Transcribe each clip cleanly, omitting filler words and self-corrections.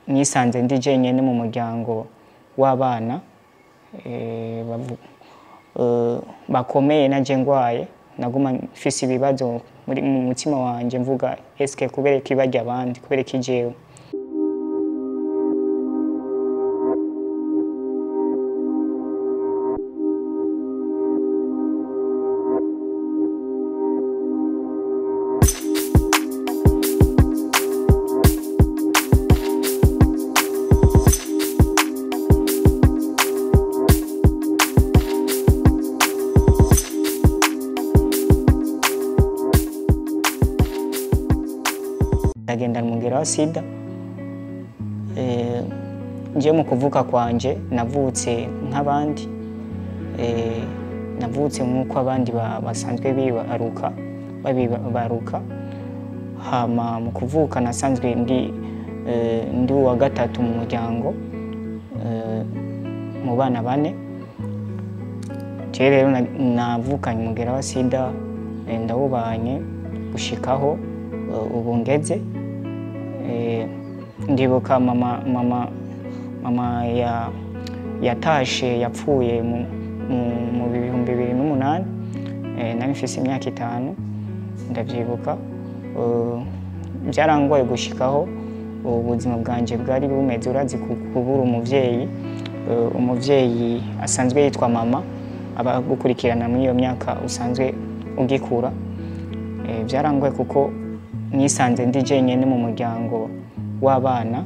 Nisanze ndi jenyene mu muryango w'abana bakomeye, nanje ngwaye. Naguma mfise ibibazo muri mu mutima wanje, mvuga: eske kubera iki barya abandi, kubera iki jewe? Ndagendana umugera wa sida. Nje mu kuvuka kwanje navutse nk'abandi, navutse nk'uko abandi basanzwe bibaruka babibaruka. Hama mu kuvuka nasanzwe ndi uwa gatatu mu muryango, mu bana bane. Je rero navukanye umugera wa sida, ndawubanye gushikaho ubu ngeze. Ndibuka mama yatashe, yapfuye mu 2008, nari mfise imyaka 5, ndavyibuka. Byarangoye gushikaho ubuzima bwanje bwari bumeze. Urazi kubura umuvyeyi, umuvyeyi asanzwe yitwa mama, aba gukurikirana muri iyo myaka usanzwe ugikura. Byarangoye kuko nisanze ndi jenyene mu muryango w'abana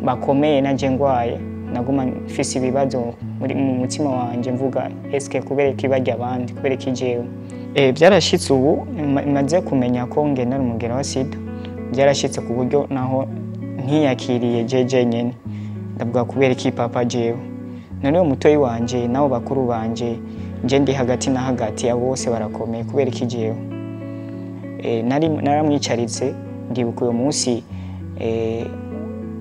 bakomeye, nanje ngwaye. Naguma mfise ibibazo muri mu mutima wanje, mvuga: eske kubera iki barya abandi, kubera iki jewe? Byarashitse ubu maze kumenya ko ngendana umugera wa sida, byarashitse ku buryo naho ntiyakiriye je jenyene. Ndavuga: kubera iki papa jewe? None mutoyi wanje nabo bakuru banje, nje ndi hagati na hagati, abo bose barakomeye, kubera iki jewe? Nari naramwicaritse. Ndibuka uyo munsi,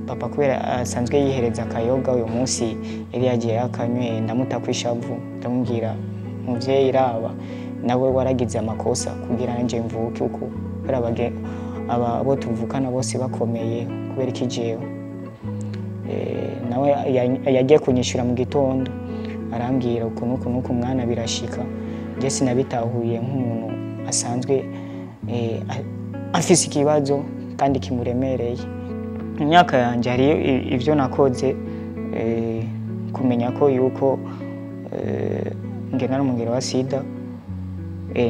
papa kubera asanzwe yihereza akayoga, uyu munsi yari yagiye yakanyweye. Ndamuta kwishavu, ndamubwira: muvyeyi, raba nawe waragize amakosa kugira nanje mvuke uko, kubera aba abo tuvukana bose bakomeye, kubera iki jewe? Nawe yagiye kunyishura mu gitondo, arambwira ukuntu uku n'uku, mwana, birashika. Nje sinabitahuye nk'umuntu asanzwe afise ikibazo kandi kimuremereye. Mu myaka yanjye hariyo ivyo nakoze, kumenya ko yuko ngendana n'umugera wa sida.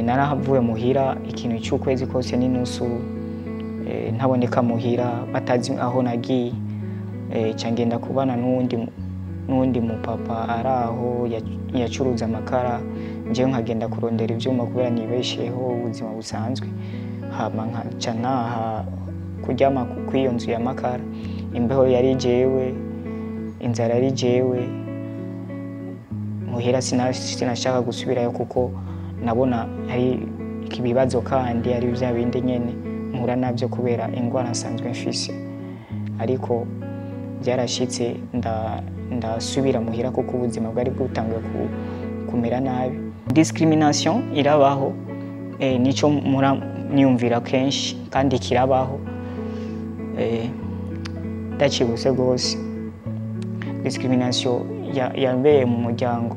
Narahavuye muhira ikintu cy'ukwezi kose n'inusu, ntaboneka muhira, batazi aho nagiye. Ca ngenda kubana n'uwundi mupapa ari aho yacuruza amakara, njyewe nkagenda kurondera ivyuma kubera nibesheho ubuzima busanzwe. Hama nkaca ntaha kuryama kw'iyo nzu ya makara. Imbeho yari jewe, inzara yari jewe. Muhira sinashaka gusubirayo kuko nabona ari ibibazo kandi ari bya bindi nyene mpura navyo kubera ingwara nsanzwe mfise. Ariko byarashitse ndasubira muhira kuko ubuzima bwari bwatanguye kumera nabi. Discrimination irabaho, nico mpora niyumvira kenshi kandi kirabaho. Ndacibutse rwose discrimination yabeye mu muryango,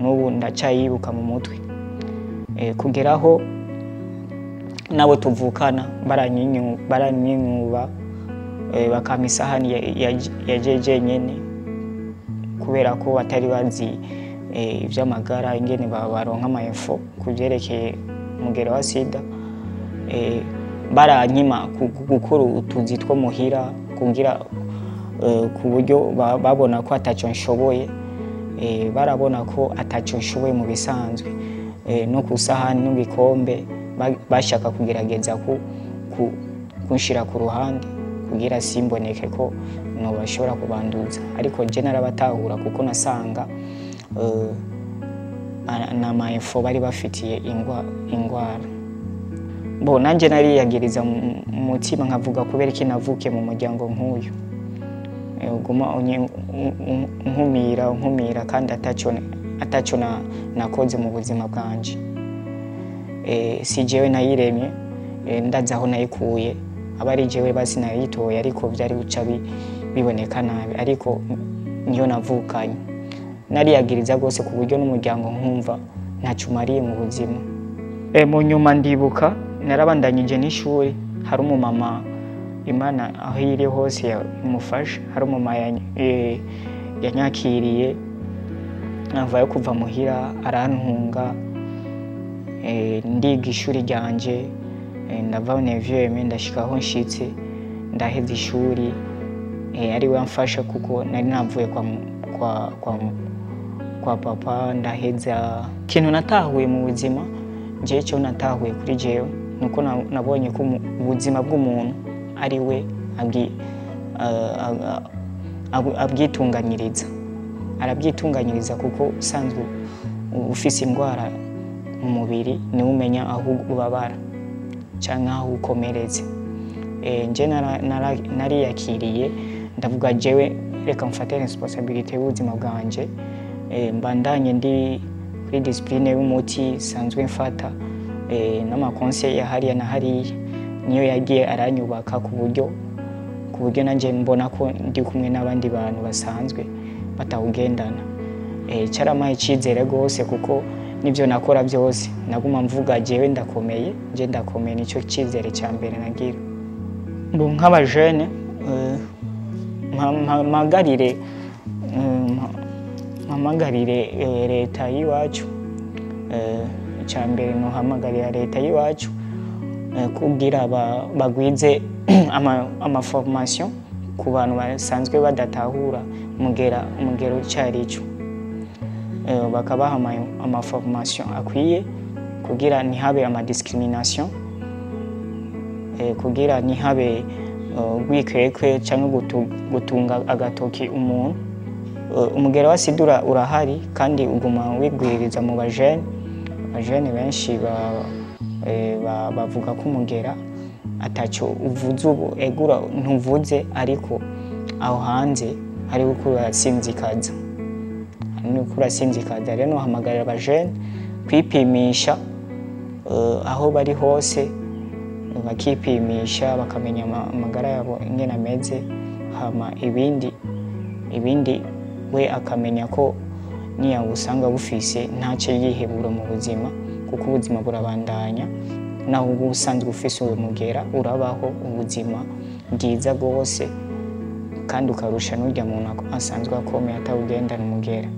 n'ubu ndacayibuka mu mutwe, kugeraho nabo tuvukana baranyinyuba, bakampa isahani ya jeje nyene, kubera ko batari bazi ivy'amagara, ingene baronka ama info ku vyerekeye umugera wa sida. Baranyima gukora utuzi two muhira, kugira ku buryo babona ko ataco nshoboye. Barabona ko ataco nshoboye mu bisanzwe, no ku sahani n'igikombe bashaka kugerageza kunshira ku ruhande kugira simboneke ko nobashobora kubanduza. Ariko je narabatahura kuko nasanga na ma info bari bafitiye ingwara. Bo nanje nariyagiriza mu mutima, nkavuga: kubera iki navukiye mu muryango nk'uyu? Uguma unkumira kandi ataco nakoze mu buzima bwanje. Si jewe nayiremye, ndazi aho nayikuye. Aba ari jewe basi nayitoye, ariko vyari guca biboneka nabi, ariko niyo navukanye. Nariyagiriza rwose ku buryo n'umuryango nkumva ntaco umariye mu buzima. Mu nyuma ndibuka narabandanyije n'ishuri, hari umumama, Imana aho iri hose imufasha, hari umumama yanyakiriye avayo kuva muhira arantunga, ndiga ishuri ryanje, ndava neuvième ndashika aho nshitse ndaheza ishuri, ari we amfasha kuko nari navuye kwa papa ndaheza. Ikintu natahuye mu buzima, jewe icyo natahuye kuri jewe nuko nabonye ko ubuzima bw'umuntu ari we abwitunganyiriza, arabyitunganyiriza kuko usanzwe ufise indwara mu mubiri niwe umenya aho ubabara canke aho ukomeretse. Nje nariyakiriye ndavuga jewe reka mfate responsabilité y'ubuzima bwanje, mbandanye ndi kuri discipline y'umuti sanzwe mfata, n'amakonseil ya hariya na hariya niyo yagiye aranyubaka ku buryo nanje mbona ko ndi kumwe n'abandi bantu basanzwe batawugendana. Cyaramaye icizere gose kuko nivyo nakora byose naguma mvuga jewe ndakomeye, nje ndakomeye, nico cizere cya mbere nagira. Mbu nk'abajene mpamagarire leta y'iwacu, icya mbere nohamagarira leta y'iwacu kugira bagwize amaformation ku bantu basanzwe badatahura umugero icarico, bakabaha amaformation akwiye kugira ntihabe amadiscrimination, kugira ntihabe urwikekwe canke gutunga agatoki umuntu. Umugera wa sida urahari kandi uguma wigwiriza mu bajene. Abajene benshi bavuga ko umugera ataco uvuze ubu, egura ntuvuze, ariko aho hanze hari uko urasinzikaza, nuko urasinzikaza. Rero nohamagarira abajene kwipimisha aho bari hose, bakipimisha bakamenya amagara yabo ingene ameze, hama ibindi we akamenya ko niyawusanga bufise ntace yihebura mu buzima, kuko ubuzima burabandanya. Naho uba usanzwe ufise uwo mugera urabaho ubuzima bwiza rwose, kandi ukarusha n'urya muntu asanzwe akomeye atawugendana umugera.